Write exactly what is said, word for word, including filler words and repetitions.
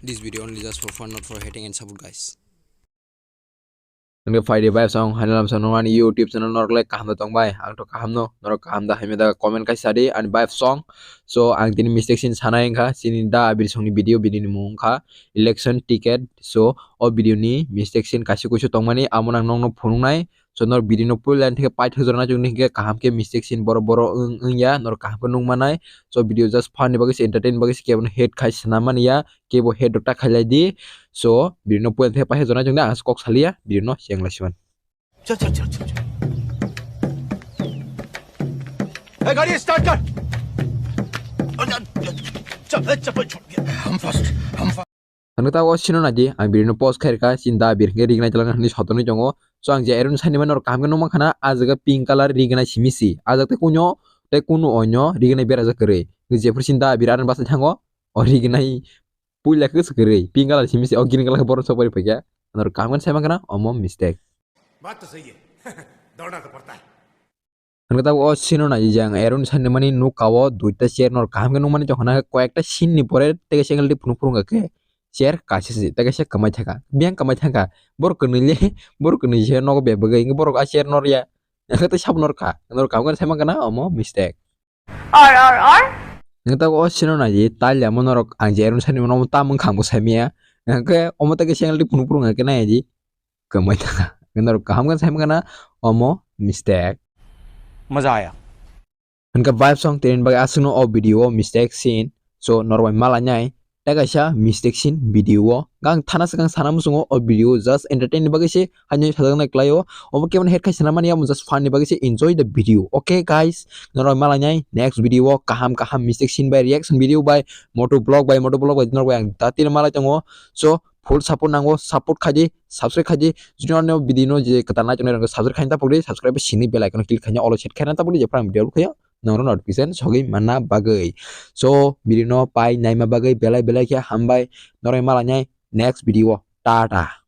This video only just for fun, not for hating and support, guys. Hwnkhe phaidi vibe song, haino lamsa no ani YouTube channel norok le kaham da tong bai? Ang to kaham no, norok kaham da haino da comment kaisa di ani vibe song. So ang tini mistake sin sanai wngkha, chini da abir song ni video, video ni mung wngkha election ticket. So o video ni mistake sin kaisa kuisu tongmani, amo nang nokno phunuknai. So norok video no puila thike paithak jora na chwngni hwnkhe kaham khe mistake sin boro boro wng wngya, norok kaham khe nukmanai. So video just fun ni bagwi se, entertain bagwi se, kebono hate khai swnam mani ya, kebo hate rok ta khailai di. So video no puila thike paithak jora na chwngni ang kok saliya, video no cheng lai siman. चल चल चल चल चल। ए, गाड़ी स्टार्ट कर। चल, चल, चल, चल, हम फर्स्ट, हम first. Ang ta o sino naidi, ang birino post khairka, chinta bir hwnkhe rignai chalani hwnwi sotonwi tongo. So ang je iron sani mano kaham khe nukma khana, ah jaga pink color rignai simi si. Ah jaga tei kunyo, tei kunu onyo rignai berajak kwrwi. Jephuru chinta bir aron basa thango, o rignai puila khe kwrwi. Pink color simi si, o green color khe borok sokbari paikha. Norok kaham khe sai mankha na, omo mistake. बात तो सही है। दौड़ना तो पड़ता है। Hwnkhe tabuk o sino nai je ang iron sani mani nukha o duita chair no kaham khe nukmani tongkha na, koyekta scene ni pore tei kaisa English phunuk phunuk khe chair kaisa se tei kaisa kwmai thangkha, biyang kwmai thangkha, borok kwnwi le borok kwnwi se nogo bebagwi, hwnkhe borok a chair no rwya, hwnkhe tei sabo no rwkha, norok kaham khe sai mankha na omo mistake. Or, or, or? Hwnkhe tabuk o sino nai je tailamo norok ang je iron sani mano omo tamo wngkha ang bo sai manya, hwnkhe omo tei kaisa English phunuk phunuk khe nai di. Kwmai thangkha. Norok kaham khe sai mankha na omo mistake. मजा आया। Hwnkhe vibe song tini bagwi aswkno o video o mistake sin. So norok bai malainai tei kaisa mistake sin video o. Gang thana swkang sana muchungo o video just entertain ni bagwi se haino sajaknai kwlaio. Omo kebono hate khai sana mani, amo just fun ni bagwi se, enjoy the video. Okay guys, norok malainai next video o kaham kaham mistake sin bai, reaction video bai, moto vlog bai, moto vlog bai norok bai ang dati malai tongo. So full support nango, support khaidi, subscribe khaidi. Jodi ano video no je kwtal nai tongnai rok subscribe khaina tapokdi, subscribe bai sini bell icon click khaina all set khaina tapokdi, je phrang video khayo nangro notification sogwi manna bagwi. So video no pai naima bagwi belai belai khe hambai, norok malainai next video o. Tata.